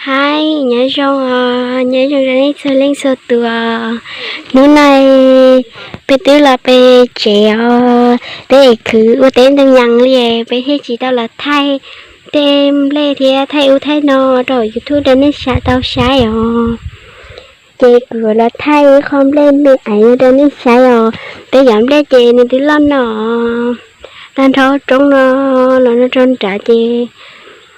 Hais nyob zoo os, nyob zoo rau nej txhua leej txhua tus. Hnub no peb twb los pem tsev os, peb khwv ua teb ntoo yas li, peb thiaj tsis tau los thaij tej nplej thiab thaij ub thaij no rau YouTube rau nej sawv tau saib os. Ces kuv los thaij ib qho nplej me aiv no rau nej saib os. Peb cov nplej ces nws twb loj no, tag nrho roob no los no rau nrad ces,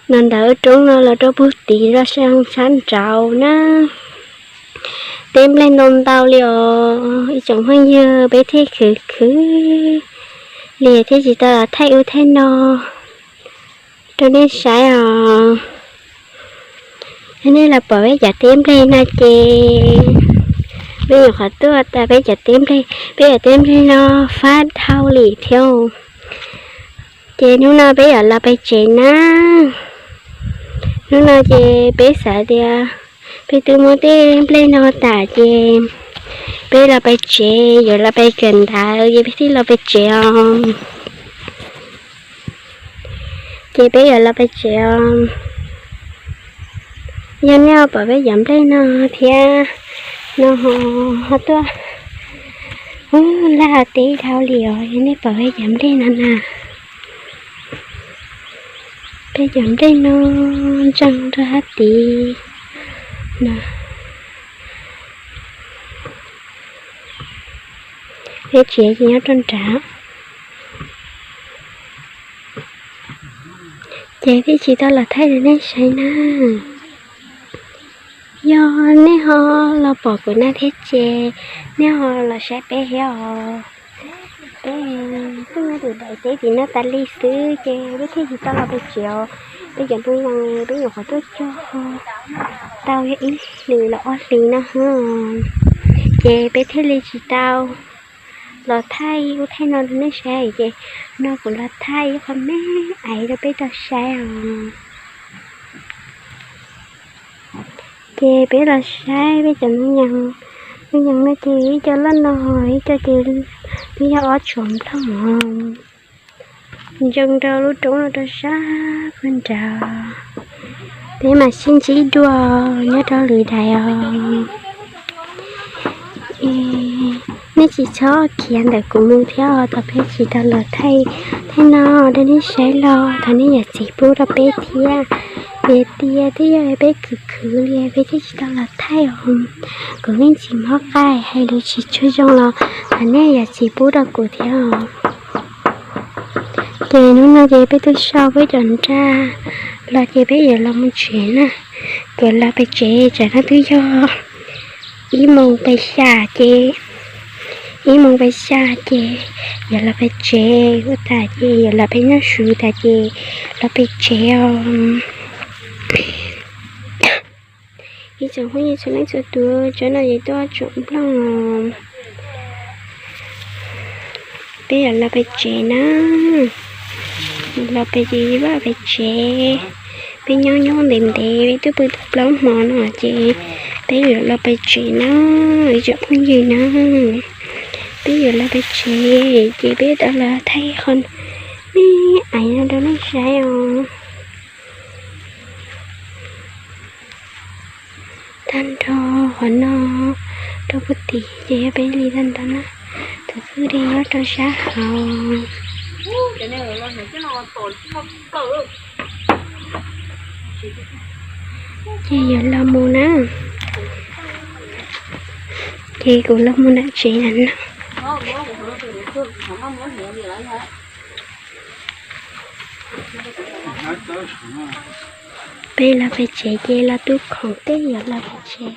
no ntawd roob no los rau puag tid los sab nraud na. Tej nplej ntau ntau li os, ib tsoom phooj ywg, peb thiaj khwv khwv li thiaj tsis tau los thaij ub thaij no rau nej saib os. Yog nej los pom peb cov teb nplej no ces peb nyuam qhuav tuaj tas peb cov teb nplej, peb cov teb nplej no fab dhau li thiab. Ces hnub no peb yuav los pem tsev na. Hnub no ces peb xav tias peb twb muab tej nplej no tas ces peb los pem tsev, yuav los pem kawm ntawv ces peb thiaj los pem tsev os. Ces peb yuav los pem tsev os. Yog nej ho pom peb cov nplej no thiab no ho tuaj laj teb dhau li os, yog nej pom peb cov nplej no na. Peb cov nplej no ntsees rau hauv tid na. Peb tsev ces nyob rau nrad. Ces thiaj tsis tau los thaij rau nej saib na. Yog nej ho los pom kuv na thiab ces nej ho los saib peb thiab os. Peb tuaj nyob tim daim teb tim no tas li xwb ces peb thiaj tsis tau los pem tsev os. Peb cov ntoo yas peb nyuam qhuav tuaj cog tau yog ib hlis los ob hlis no, ces peb thiaj li tsis tau los thaij ub thaij no rau nej saib ces no kuv los thaij ib qho me aiv rau peb tau saib os. Ces peb los saib peb cov ntoo yas, ntoo yas no ces ib co loj no, ib co ces twb yog ob tsuam nplooj os. Ntsees rau lub roob no rau sab puag nrad. Peb mam sib ntsib dua nyob rau lwm daim os. Nej tsis txhob khiav ntawm kuv mus thiab os, thaum peb tsis tau los thaij, thaij no rau nej saib los thov nej yam txim pub rau peb thiab. Vim tias twb yog peb khwv khwv li peb thiaj tsis tau los thaij os. Kuv yeej tsis mob qaij hais lus tsis tshua zoo los thov nej yam txim pub rau kuv thiab os. Ces hnub no ces peb twb sau peb cov nra los ces peb yuav los mus tsev na. Kuv los pem tsev tsam no twb yog ib moos pes xya ces, ib moos pes xya ces yuav los pem tsev, ua tas ces yuav los pem noj su tas ces los pem tsev os. Ib tsoom phooj ywg txhua leej txhua tus, tsam no ces tuaj tsuam nplooj os. Peb yuav los pem tsev na. Los pem ces vaj pem tsev. Peb nyob nyob ntev ntev peb twb pw tau plaub hmo no ces peb yuav los pem tsev na, ib tsoom phooj ywg na. Peb yuav los pem tsev ces peb tau los thaij qho me aiv no rau nej saib os. Tag nrho qhov no rau puag tim ces yog peb li tag nrho na. Tus twg li nyob rau sab hauv. Ces yuav los mus na. Ces kuv los mus nram tsev lawm no. Peb los pem tsev ces los tu khoom tej yuav los pem tsev.